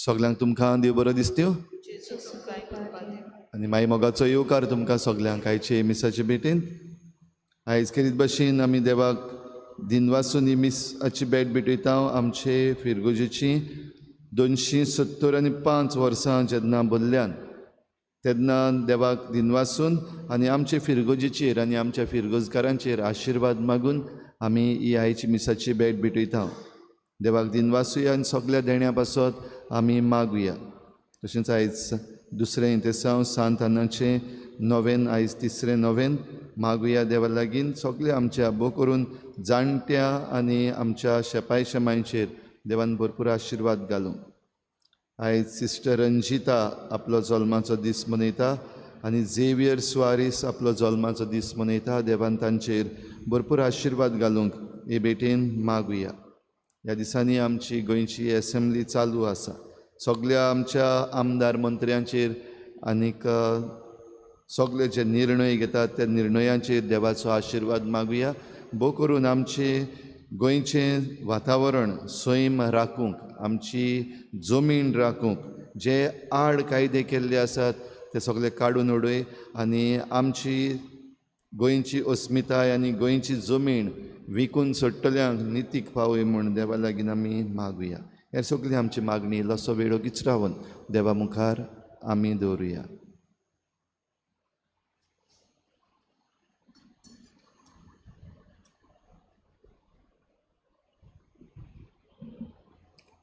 सगल्यांक तुमकां देव बरो दिसत्यो आनी माई मोगाचो येवकार तुमकां सगल्यांक आयचे मिसाचे भेटेन. आयज केरीत भशेन आमी देवाक दिनवासून ही मिसाची भेट भेटयता. आमचे फिरगोजेची 275 वर्सां जेन्ना भरल्यान तेन्ना देवाक दिनवासून आनी आमचे फिरगोजेचेर आनी आमच्या फिरगोजकारांचेर आशिर्वाद मागून आमी ही आयची मिसाची भेट भेटयता. देवाक दिनवासूया आनी सगल्या देण्या पासत आमी मागुया. तशेंच आयज दुसरें इंतेसांव सांत आनाचें नोवेन, आयज तिसरें नोवेन मागुया देवा लागीं. सगळे आमच्या भो करून जाणट्या आनी आमच्या शेपाय शेमांयचेर देवान भरपूर आशिर्वाद घालूं. आयज सिस्टर रंजिता आपलो जल्माचो दीस मनयता आनी झेवियर सुआरीस आपलो जल्माचो दीस मनयता. देवान तांचेर भरपूर आशिर्वाद घालूंक हे भेटेन मागुया. ह्या दिसांनी आमची गोंयची एसेंब्ली चालू आसा. सगल्या आमच्या आमदार मंत्र्यांचेर आनीक सगळे जे निर्णय घेतात त्या निर्णयांचेर देवाचो आशिर्वाद मागुया. भो करून आमचे गोंयचें वातावरण सैम राखूंक, आमची जमीन राखूंक जे आड कायदे केल्ले आसात ते सगळे काडून उडय आनी आमची गोंयची अस्मिताय आनी गोंयची जमीन विकून सोडटल्यांक नितीक पावय म्हूण देवा लागीं आमी मागुया. हे सगळी आमची मागणी इल्लोसो वेळ ओगीच रावन देवा मुखार आमी दवरुया.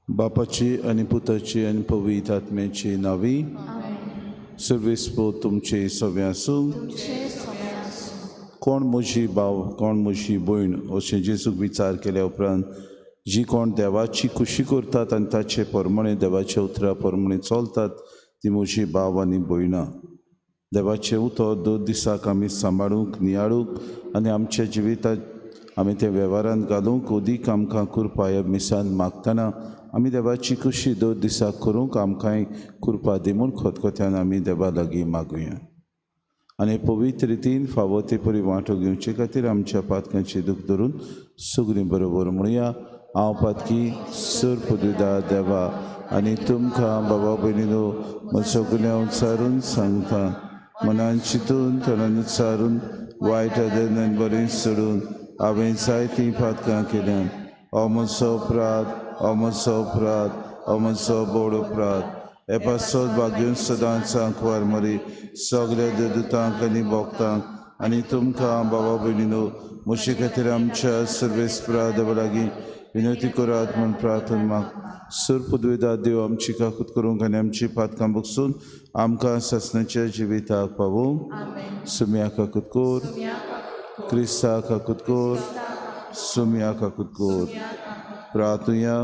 बापाची आनी पुताची आनी पवित्र आत्म्याची नावी. सर्वेस्पो तुमचे सगळे आसूं. कोण म्हजी भाव कोण म्हजी भयण अशें जेजूक विचार केल्या उपरांत जी कोण देवाची खुशी करतात आनी ताचे प्रमाणे देवाच्या उतरा प्रमाणे चलतात ती म्हजी भाव आनी भयणां. देवाचें उतर दर दिसाक आमी सांबाळूंक, नियाळूंक आनी आमच्या जिवितांत आमी तें वेव्हारांत घालूंक उदीक आमकां कृपा ह्या मिसान मागतना आमी देवाची खुशी दर दिसाक करूंक आमकांय कृपा दी म्हूण खतखत्यान आमी देवा लागीं मागुया. आनी पवित्र रितीन फावो ते परी वांटो घेवचे खातीर आमच्या पातकांची दूख धरून सगळीं बरोबर म्हणुया. हांव पातकी सर पदवीदार देवा आनी तुमकां बाबा भयणीनो म्हजो गुन्यांव उच्चारून सांगता. मनान चिंतून तणान उच्चारून वायट आदरान बरें सोडून हांवें जायतीं पातकां केल्यान. हो म्हजो अपराध, हो म्हजो अपराध, हो म्हजो बोड अपराध. हे पासत भाग्यून सदांच आंकवार मरी सगल्या देवदूतांक आनी भक्तांक आनी तुमकां बाबा भयणीनो म्हजे खातीर आमच्या सर्वेस्परा देवा लागीं विनंती करात म्हूण प्रार्थना माग. सर पदवेदार देव आमची काकूत करूंक आनी आमची पातकां बगसून आमकां सासणाच्या जिविताक पावोवंक. सुम्या काकूत कोर, क्रिस्ता काकूत कोर, सुम्या काकूत कोर. प्रार्थुया.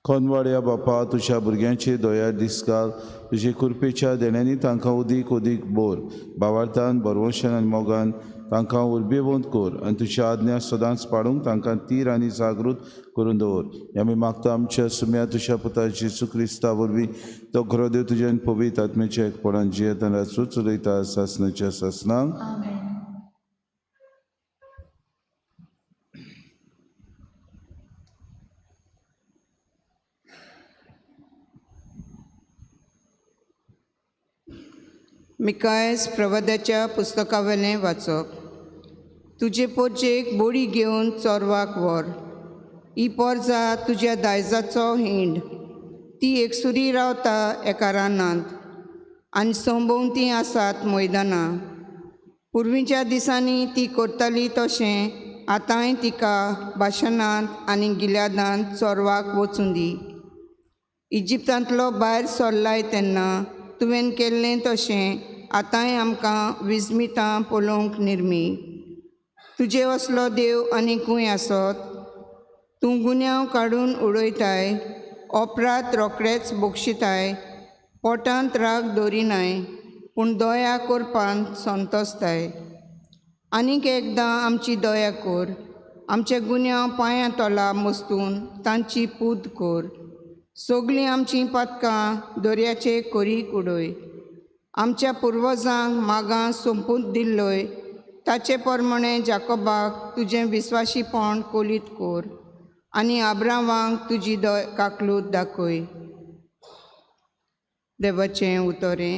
कोनवाड्या बापा तुज्या भुरग्यांचे दया दिसकाल तुजे कृपेच्या देण्यांनी तांकां उदीक उदीक बोर भावार्थान बरवशान आनी मोगान तांकां उर्बेवंत कर आनी तुज्या आज्ञा सदांच पाडूंक तांकां तीर आनी जागृत करून दवर. आमी मागता आमच्या सुम्या तुज्या पुता जेजू क्रिस्ता वरवीं तो खरो देव तुज्या आनी पवित्र आत्म्याच्या एकपणान जियेता आनी चलयता सासणाच्या सासणाक. मिकायस प्रवादाच्या पुस्तकावेलें वाचप. तुजे पोचेक बोडी घेवन चोरवाक व्हर, ही पोरजा तुज्या दायजाचो हिंड, ती एकसुरी रावता एका रानांत आनी संभोंवती आसात मैदानां. पुर्वीच्या दिसांनी ती करताली तशें आतांय तिका भाशणांत आनी गिल्यादांत चोरवाक वचूं दी. इजिप्तांतलो भायर सरलाय तेन्ना तुवें केल्लें तशें आतांय आमकां विस्मितां पळोवंक निर्मी. तुजे असलो देव आनी खंय आसत? तूं गुन्यांव काडून उडयताय, अपराध रोखडेच बक्षिताय, पोटांत राग दवरिनाय पूण दया करपांत संतोसताय. आनीक एकदां आमची दया कर, आमचे गुन्यांव पांयां तोला मस्तून तांची पूत कर. सगळीं आमचीं पातकां दर्याचे कोरीक उडय. आमच्या पुर्वजांक मागां सोंपून दिल्लोय ताचे प्रमाणे जाकोबाक तुजें विस्वाशीपण कोलीत कर आनी आब्रावांक तुजी काकलूत दाखय. देवाचें उतरें.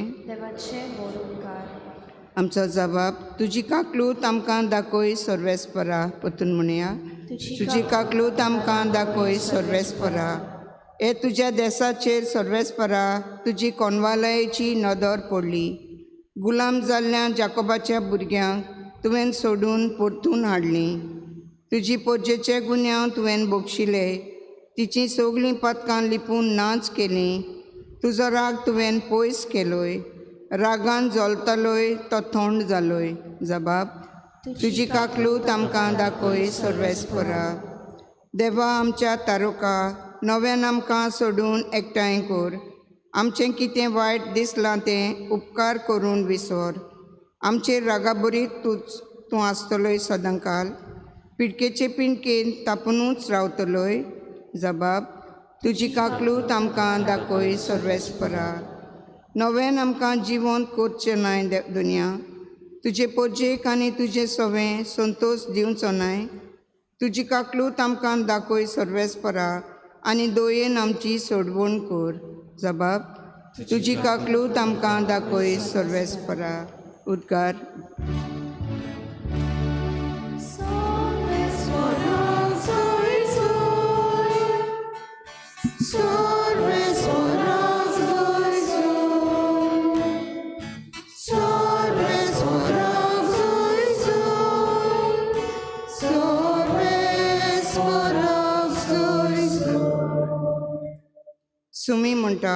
आमचो जबाब तुजी काकलूत आमकां दाखय सर्वेस्परा. परतून म्हणया, तुजी काकलूत आमकां दाखय सर्वेस्परा. हे तुज्या देसाचेर सर्वेस्परा तुजी कोनवालयाची नदर पडली. गुलाम जाल्ल्या जाकोबाच्या भुरग्यांक तुवें सोडून परतून हाडलीं. तुजी पोरजेचे गुन्यांव तुवें बक्षिले, तिचीं सगळीं पातकां लिपून नाच केलीं. तुजो राग तुवें पयस केलोय, रागान जलतलोय तो थंड जालोय. जबाब तुजी काकलूत आमकां दाखय सर्वेस्परा. देवा आमच्या तारुका नव्यान आमकां सोडून एकठांय कर. आमचें कितें वायट दिसलां तें उपकार करून विसर. आमचेर रागाबरीत तूं आसतलोय सदांकाल, पिडकेचे पिंडकेन तापुनूच रावतलोय. जबाब तुजी काकलूत आमकां दाखय सर्वेस्परा. नव्यान आमकां जिवंत करचें नाय दुनिया, तुजे पोरजेक आनी तुजें सवें संतोश दिवचो नाय. तुजी काकलूत आमकां दाखय सर्वेस्परा आनी दोयेन आमची सोडवण कर. जबाब तुजी काकलूत आमकां दाखय सर्वेस्परा. उद्गार. सुमी म्हणटा,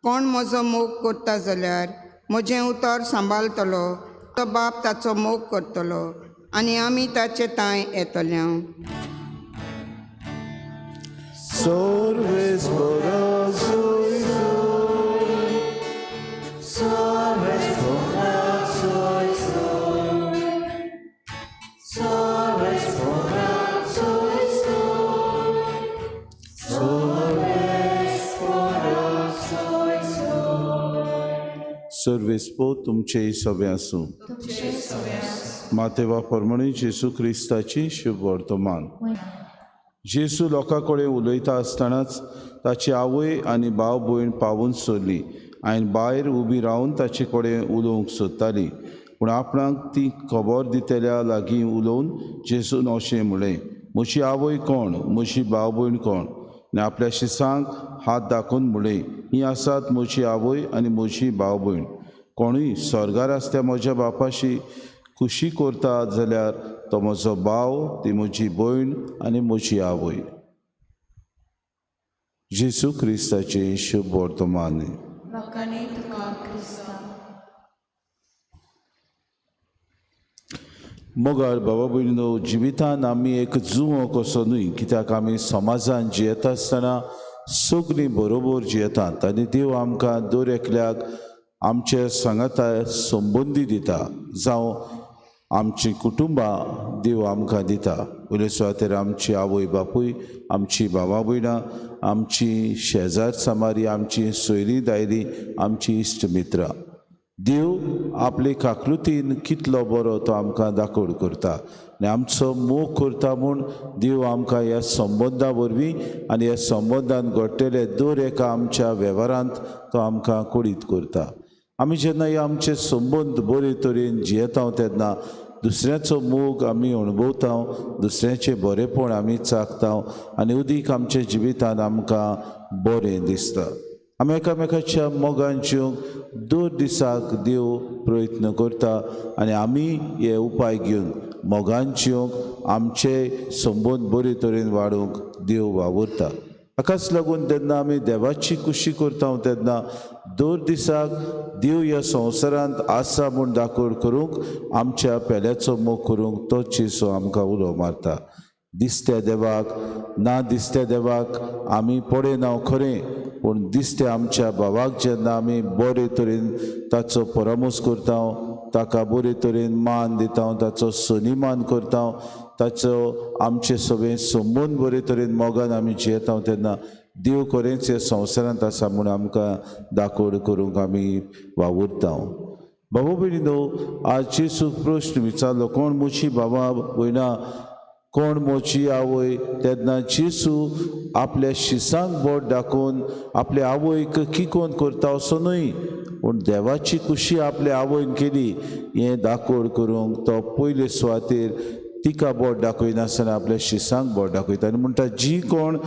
कोण म्हजो मोग करता जाल्यार म्हजें उतर सांबाळटलो, तो बाप ताचो मोग करतलो आनी आमी ताचे तांय येतले. सर्वेस्पो तुमचे सगळे आसूं. मातेवा प्रमाणे जेजू क्रिस्ताची शुभ वर्तमान. जेजू लोकां कडेन उलयता आसतनाच ताची आवय आनी भाव भयण पावून सोडली आनी भायर उबी रावन ताचे कडेन उलोवंक सोदताली. पूण आपणाक ती खबर दितल्या लागीं उलोवन जेजून अशें म्हणलें, म्हजी आवय कोण, म्हजी भाव भयण कोण? आनी आपल्या शिसांक हात दाखोवन म्हणलें, ही आसात म्हजी आवय आनी म्हजी भाव भयण. कोणूय स्वर्गार आसता म्हज्या बापाशी खुशी करता जाल्यार तो म्हजो भाव, ती म्हजी भयण आनी म्हजी आवय. जेजू क्रिस्ताचें शुभ वर्तमान. मोगाळ बाबा भयणीनो, जिवितान आमी एक जुंवो कसो न्हय, कित्याक आमी समाजान जियेता आसतना सगळीं बरोबर जियेतात आनी देव आमकां दर एकल्याक आमचे सांगाता संबंदी दिता, जावं आमची कुटुंबां देव आमकां दिता. पयले सुवातेर आमची आवय बापूय, आमची बाबा भयणां, आमची शेजार सामारी, आमची सोयरीं दायरीं, आमची इश्ट मित्रां. देव आपले काकलुतीन कितलो बरो तो आमकां दाखोड करता आनी आमचो मोग करता म्हूण देव आमकां ह्या संबंदा वरवीं आनी ह्या संबंदान घडटले दर एका आमच्या वेव्हारांत तो आमकां कुडीत करता. आमी जेन्ना हे आमचे संबंद बरे तरेन जियेता तेन्ना दुसऱ्याचो मोग आमी अणभवता, दुसऱ्याचें बरेंपण आमी चाखता आनी उदीक आमच्या जिवितांत आमकां बरें दिसता. आमी एकामेकाच्या मोगान जिवंक दर दिसाक देव प्रयत्न करता आनी आमी हे उपाय घेवन मोगान जिवंक आमचे संबंद बरे तरेन वाडोवंक देव वावुरता. हाकाच लागून तेन्ना आमी देवाची कुशी करता तेन्ना दर दिसाक देव ह्या संवसारांत आसा म्हूण दाखोवड करूंक आमच्या पेल्याचो मोग करूंक तो जेजू आमकां उलो मारता. दिसत्या देवाक ना दिसत्या देवाक आमी पळयना खरें, पूण दिसत्या आमच्या भावाक जेन्ना आमी बरे तरेन ताचो परामर्श करता, ताका बरे तरेन मान दिता, ताचो सन्मान करता, ताचो आमचे सगळे संबंद बरे तरेन मोगान आमी जियेता तेन्ना देव खरेंच ह्या संवसारांत आसा म्हूण आमकां दाखोवड करूंक आमी वावुरता. बाबा भयणीनो, आज जेजूक प्रश्न विचारलो, कोण म्हजी बाबा भयणां, कोण म्हजी आवय? तेन्ना जेजू आपल्या शिसांक बोट दाखोवन आपले आवयक किकोन करता असो न्हय, पूण देवाची कुशी आपले आवयन केली हें दाखोवड करूंक तो पयले सुवातेर तिका बोट दाखयनासतना आपल्या शिसांक बोट दाखयता आनी म्हणटा, जी कोण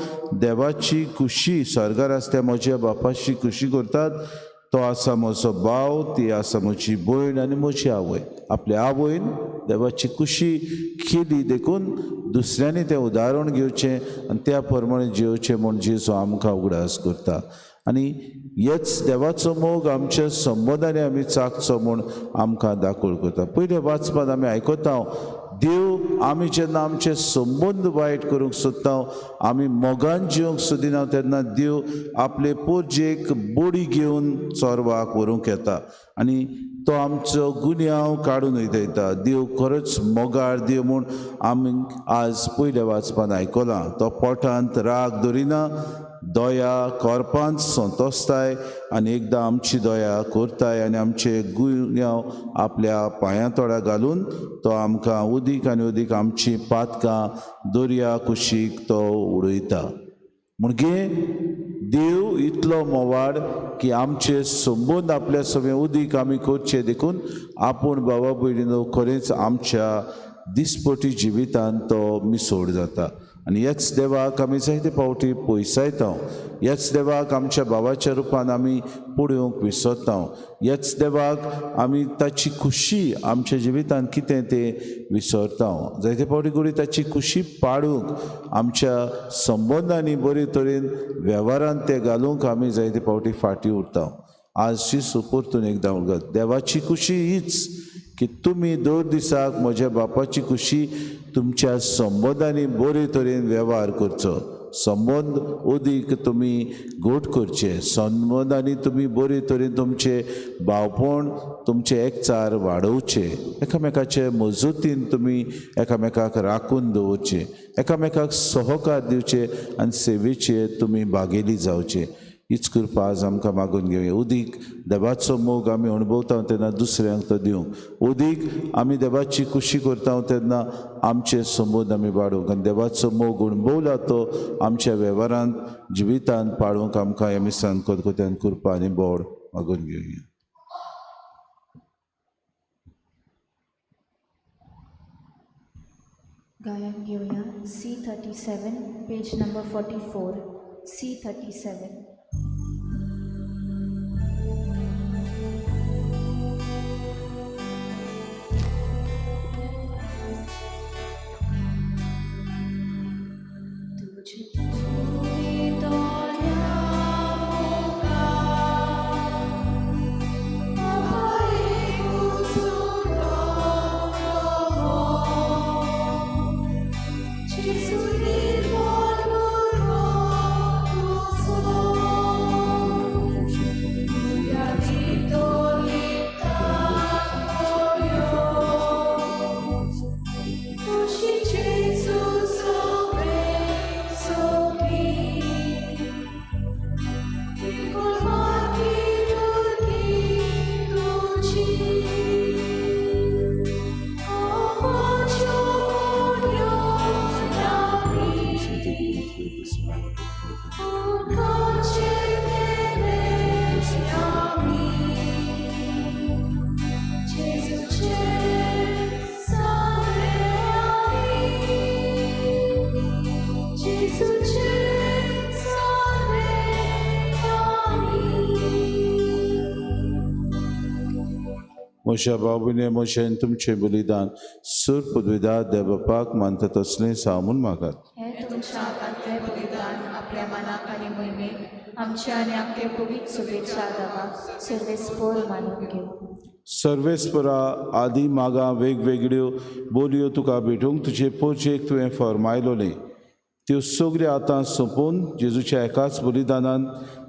देवाची कुशी स्वर्गार आसता म्हज्या बापाची कुशी करतात तो आसा म्हजो भाव, ती आसा म्हजी भयण आनी म्हजी आवय. आपल्या आवयन देवाची कुशी केली देखून दुसऱ्यांनी तें उदाहरण घेवचें आनी त्या प्रमाणे जियोवचें म्हूण जेजू आमकां उगडास करता. आनी हेच देवाचो मोग आमच्या संबंदांनी आमी चाखचो म्हूण आमकां दाखोवड करता. पयले वाचपांत आमी आयकता, देव आमी जेन्ना आमचे संबंद वायट करूंक सोदता, आमी मोगान जिवंक सोदिना तेन्ना देव आपले पोरजेक बोडी घेवन चोरवाक व्हरूंक येता आनी तो आमचो गुन्यांव काडून वयता. देव खरोच मोगाळ देव म्हूण आमी आज पयल्या वाचपान आयकलां. तो पोटांत राग दवरिना, दया करपांत संतोस्ताय आनी एकदां आमची दया करताय आनी आमचे गुन्यांव आपल्या पांयां तोडा घालून तो आमकां उदीक आनी उदीक आमची पातकां दर्या कुशीक तो उडयता. म्हणजे देव इतलो मोवाड की आमचे संबंद आपल्या सगळें उदीक आमी करचे देखून आपूण बाबा भयणीनो खरेंच आमच्या दिसपटी जिवितांत तो मिसोड जाता. आनी ह्याच देवाक आमी जायते फावटी पयसायता, ह्याच देवाक आमच्या भावाच्या रुपान आमी पळोवंक विसरता, ह्याच देवाक आमी ताची खुशी आमच्या जिवितांत कितें तें विसरता. जायते फावटी घडये ताची खुशी पाडूंक आमच्या संबंदांनी बरे तरेन वेव्हारांत ते घालूंक आमी जायते फावटी फाटीं उरता. आज जेजू परतून एकदां उरता, देवाची खुशी हीच की तुमी दर दिसाक म्हज्या बापाची खुशी तुमच्या संबंदांनी बरे तरेन वेव्हार करचो, संबंद अदीक तुमी घट करचे, संबंदांनी तुमी बरे तरेन तुमचे भावपण तुमचे एकचार वाडोवचे, एकामेकाचे मजतीन तुमी एकामेकाक राखून दवरचे, एकामेकाक सहकार दिवचे आनी सेवेचे तुमी भागेली जावचे. हीच कृपा आज आमकां मागून घेवया. उदीक देवाचो मोग आमी अणभवता तेन्ना दुसऱ्यांक तो दिवंक, उदीक आमी देवाची कुशी करता तेन्ना आमचे संबंद आमी वाडोवंक आनी देवाचो मोग अणभवला तो आमच्या वेव्हारांत जिवितांत पाळूंक आमकां ह्या मिसान कोतकोत्यान कृपा आनी बोड मागून घेवया. गायन घेवया C37 page number 44 C37. Gesù c'è. म्हज्या बाबुने म्हजें तुमचें बलिदान सूर पदवीदार देवबापाक मानता तसलें जावं म्हूण मागात. हें तुमच्या हातांतलें बलिदान आपल्या मनाक आनी मोहिमेक आमच्या आनी आमचे पवित्र शुभेच्छा देवाक सर्वेस्पोर मानून घेवं. सर्वेस्परा आदी मागां वेगवेगळ्यो बोलयो तुका भेटूंक तुजे पोरचेक तुवें फर्मायलोलें त्यो सगळ्यो आतां सोंपून जेजूच्या एकाच बलिदानान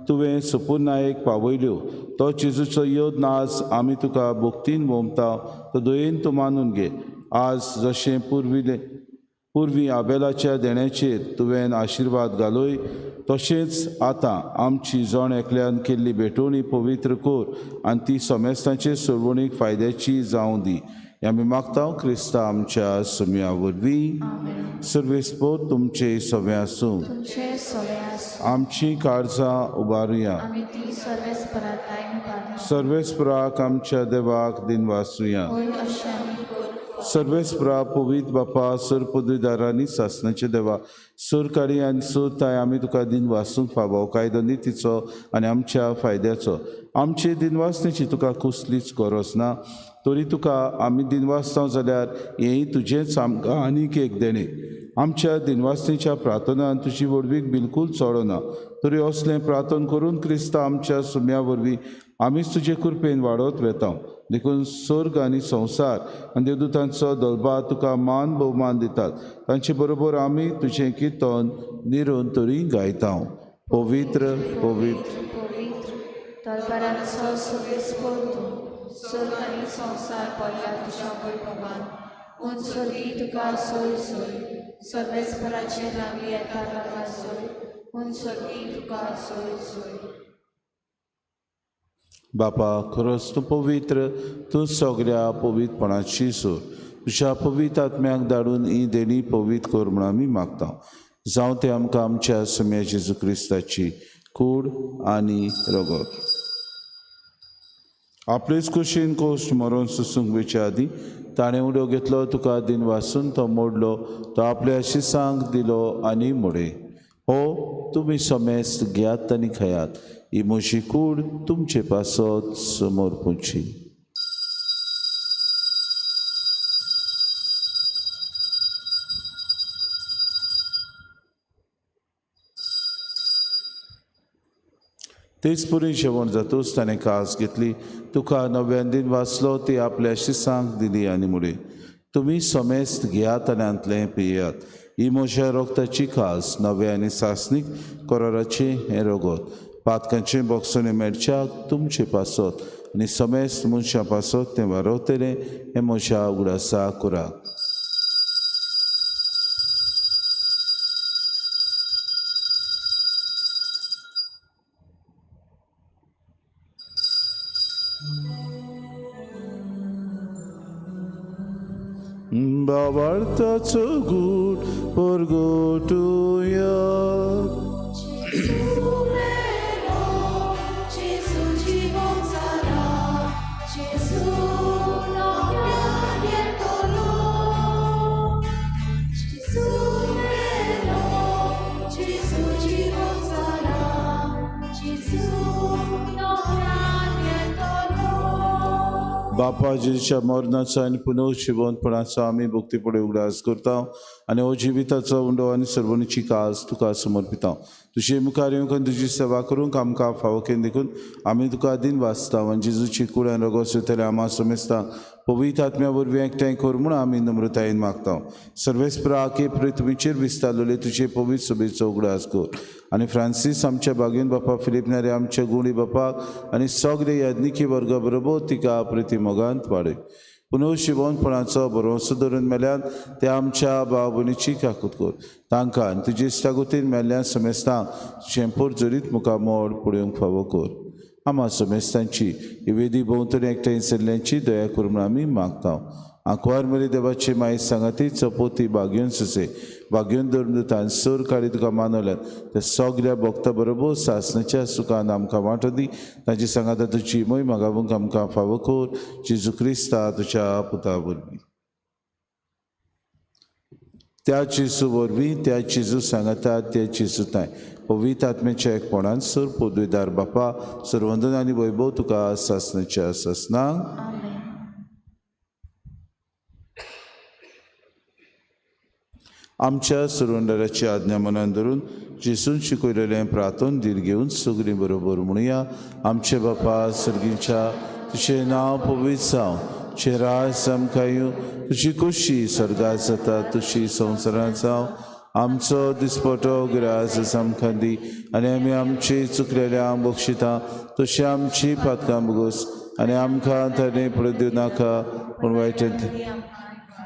तुवें सपूर्णायेक पावयल्यो. तो जेजूचो योद नाच आमी तुका भक्तीन भोंवता तो दयेन तूं मानून घे. आज जशें पुर्वी आबेलाच्या देण्याचेर तुवें आशिर्वाद घालोय तशेंच आतां आमची जण एकल्यान केल्ली भेटवणी पवित्र कर आनी ती समेस्तांचे सोडवणीक फायद्याची जावं दी. हें आमी मागता क्रिस्ता आमच्या सुम्या वरवीं. सर्वेस्पोर तुमचे सवे आसूं. आमची काळजां उबारुया. सर्वेस्पराक आमच्या देवाक दिनवासुया. सर्वेस्परा पवित्र बापा सर पदवीदारांनी सासणाचे देवा सरकारी आनी सरताय आमी तुका दिनवासूंक फावो कायदो नितीचो आनी आमच्या फायद्याचो. आमचे दिनवासणेची तुका कसलीच गरज ना तरी तुका आमी दिनवासता जाल्यार हेंय तुजेंच आमकां आनीक एक देणें. आमच्या दिनवासणेच्या प्रार्थनान तुजी व्हडवीक बिलकूल चडना तरी असलें प्रार्थना करून क्रिस्ता आमच्या सुम्या वरवीं आमीच तुजे कृपेन वाडत वेता. देखून स्वर्ग आनी संवसार आनी देवदूतांचो दलबा तुका मान भोवमान दितात. तांचे बरोबर आमी तुजें किर्तन निरंतरी गायता. पवित्र पवित्र पवित्र दरबारांचो सर्वेस्पोर तूं स्वर्ग आनी संवसार पडला तुज्या वैभवान. उंच स्वर्गी तुका सोय सोय सर्वेस्पराचे नांवी येता ताका सोय उंच स्वर्गी तुका सोय सोय. बापा खरोच तूं पवित्र तूं सगळ्या पवित्रपणाची सूर. तुज्या पवित्र आत्म्याक धाडून ही देणी पवित्र कर म्हूण आमी मागता. जावं तें आमकां आमच्या सुम्या जेजू क्रिस्ताची कूड आनी रगत. आपलेच कुशीन कोश्ट मरोन सोसूंक वेचे आदीं ताणें उडो घेतलो तुका दिनवासून तो मोडलो तो आपल्या शिसांक दिलो आनी मोडे हो तुमी समेस्त घेयात आनी खायात. ही म्हजी कूड तुमचे पासत समर्पूची. तेच पुरी जेवण जातूच ताणें कास घेतली तुका नव्यान दिन वाचलो ती आपल्या शिसांक दिली आनी मुळे तुमी समेस्त घेयात आनी हांतलें पियात. ही म्हज्या रोगताची खास नव्या आनी सासणीक कराराचें हें रगत पातकांचें बोगसणें मेळच्याक तुमचे पासत आनी समेस्त मनशां पासत तें वारवतलें हें म्हज्या उगडासा करात. बाबार्थाचो गूट परगटुया. बापा जेजूच्या मरणाचो आनी पुनर्जिवंतपणाचो आमी भक्तीपणे उगडास करता आनी हो जिविताचो उंडो आनी सर्वणीची कास तुका समर्पिता. तुजे मुखार येवंक आनी तुजी सेवा करूंक आमकां फावो केली देखून आमी तुका दिन वाचता आनी जेजूची कूड आनी रगत सोयतले आमा समेस्ता पवित्र आत्म्या वरवीं एकठांय कर म्हूण आमी नम्रतायेन मागता. सर्वेस्परा आके पृथ्वीचेर विस्तारलेले तुजे पवित्र सभेचो उगडास कर आनी फ्रांसीस आमच्या बागेन बापा फिलीप नारे आमच्या गुणी बापाक आनी सगळे याज्ञिकी वर्गा बरोबर तिका प्रतिमोगांत वाडय. पुनर्जिवंतपणाचो भरवंसो धरून मेल्यान ते आमच्या भाव भयणीची काकूत कर. तांकां आनी तुजे इश्टागतीन मेल्ल्या समेस्तांक तुजें पोरजोरीत मुखामळ पळोवंक फावो कर. आमा समेस्तांची ही वेदी भोंवतणी एकठांय सरल्यांची दया कर म्हूण आमी मागता. आंकवार मरे देवाची माय सांगाती चपोती बागेवन सुसे बागेवन धरून सर काळी तुका मानवल्यात त्या सगळ्या भक्ता बरोबर सासणाच्या सुखान आमकां वांटो दी. तांची सांगाता तुजी मोय मागावंक आमकां फावो कर जेजू क्रिस्ता तुज्या पुता वरवीं. त्या जेजू वरवीं त्या जेजू सांगाता त्या जेजू ताय पवित्र आत्म्याच्या एकपणान सर पदवीदार बापा सर्वंदन आनी वैभव तुका सासणाच्या सासणाक. आमच्या सुरुंडराची आज्ञा मनान धरून जेसून शिकयलेलें प्रार्थन धीर घेवन सगळीं बरोबर म्हणुया. आमचे बापा सर्गीच्या, तुजें नांव पवित्र जावं, तुजें राज आमकां येवं, तुजी खोशी स्वर्गात जाता तशी संवसारांत जावं. आमचो दिसपटो ग्रास आमकां दी आनी आमी आमची चुकलेल्या बक्षिता तशी आमची पातकां भोगोस आनी आमकां ताणें पळय दिवं नाका पूण वायटांतले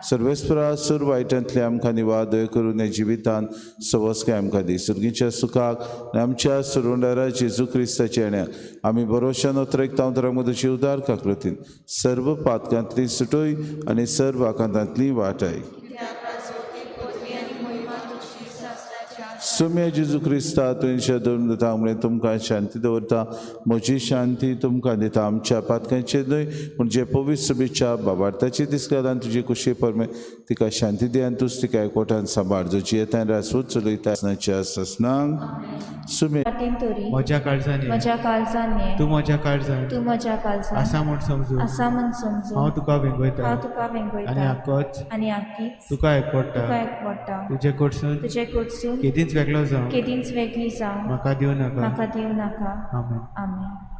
सर्वेस्परा सूर वायटांतले आमकां निवादय करून ह्या जिवितान सवस्काय आमकां दी. सुर्गीच्या सुखाक आनी आमच्या सुरुंडारा जेजू क्रिस्ताच्या येण्याक आमी बरोशान अतरेकता तर तुजी उदार काकलतीन सर्व पातकांतली सुटोय आनी सर्व आकांतांतली वाटाय. सुम्या जेजू क्रिस्ता तुमच्या दोन दिता म्हळें तुमकां शांती दवरता, म्हजी शांती तुमकां दिता. आमच्या पातकांचेर न्हय पूण जे पवित्र सभेच्या बाबार्थाची दिसकात आनी तुजी कुशी परमे तिका शांती दी आनी तूच तिका एकवटान सांबाळ जो जियेता राजवत चलयता आसनाक. सुम्या म्हज्या काळजान म्हज्या काळजान तूं म्हज्या काळजान तूं म्हज्या काळजान आसा म्हूण समजून आसा म्हूण समजून हांव तुका वेंगयता हांव तुका वेंगयता आनी आकोच आनी आकीच तुका एकवटा तुका एकवटा. तुजे कडसून तुजे कडसून केदींच वेगळो जावं केदींच वेगळी जावं म्हाका दिवं नाका. म्हाका दिवं नाका. आमेन. आमेन.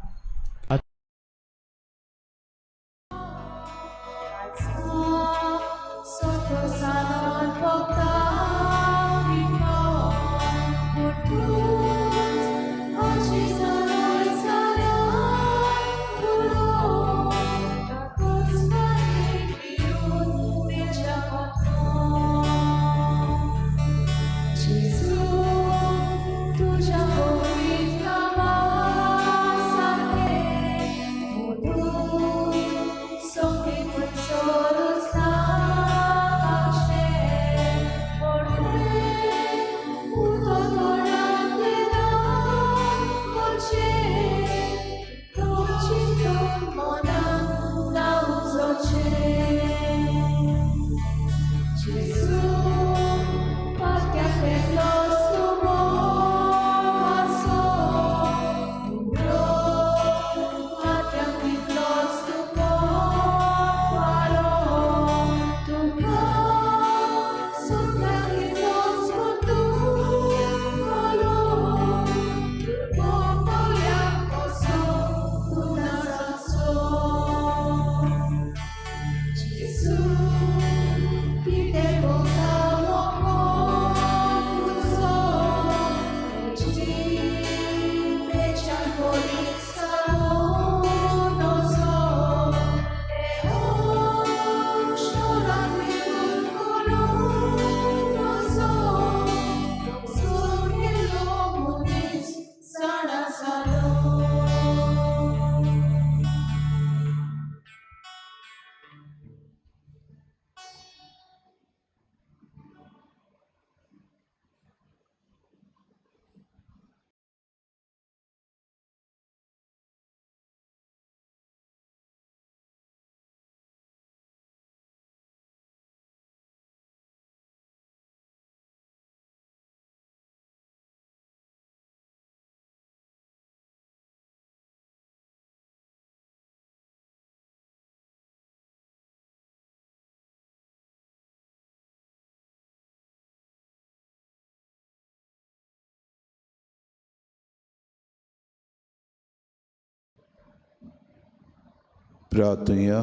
प्रार्थुया.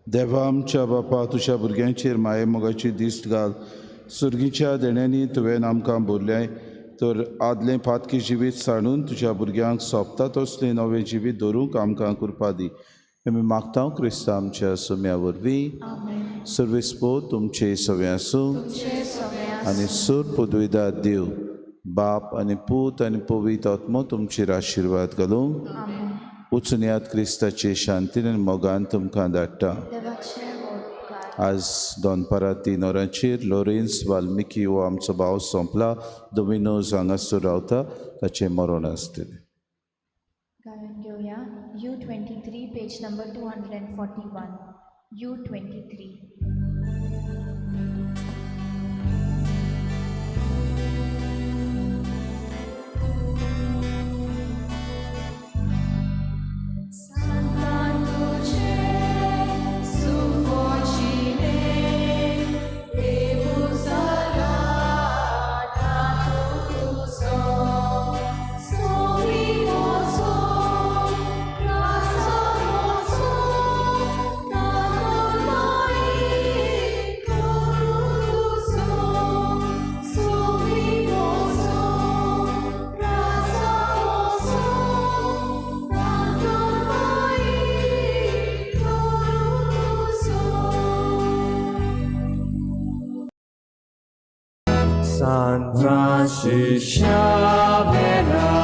देवा आमच्या बापा, तुज्या भुरग्यांचेर माये मोगाची दिश्ट घाल. सुर्गीच्या देण्यांनी तुवें आमकां भरलें तर आदलें पातकी जिवीत सांडून तुज्या भुरग्यांक सोंपता तसलें नवें जिवीत दवरूंक आमकां कृपा दी. आमी मागता क्रिस्ता आमच्या सुम्या वरवीं. सर्वेस्पो तुमचे सवे आसूं आनी सूर पदवीदार देव बाप आनी पूत आनी पवित्र आत्मो तुमचेर आशिर्वाद घालूं. वचून याद क्रिस्ताचे शांतीन आनी मोगान तुमकां धाडटा. आज दनपारां 3 वरांचेर लोरेन्स वाल्मिकी हो आमचो भाव सोंपला दोमिनोज हांगासर रावता, ताचें मरण आसतलें. गायन घेवया U23 page number 241. U23. Santa Luce, su vocine, San Francisco Xavera.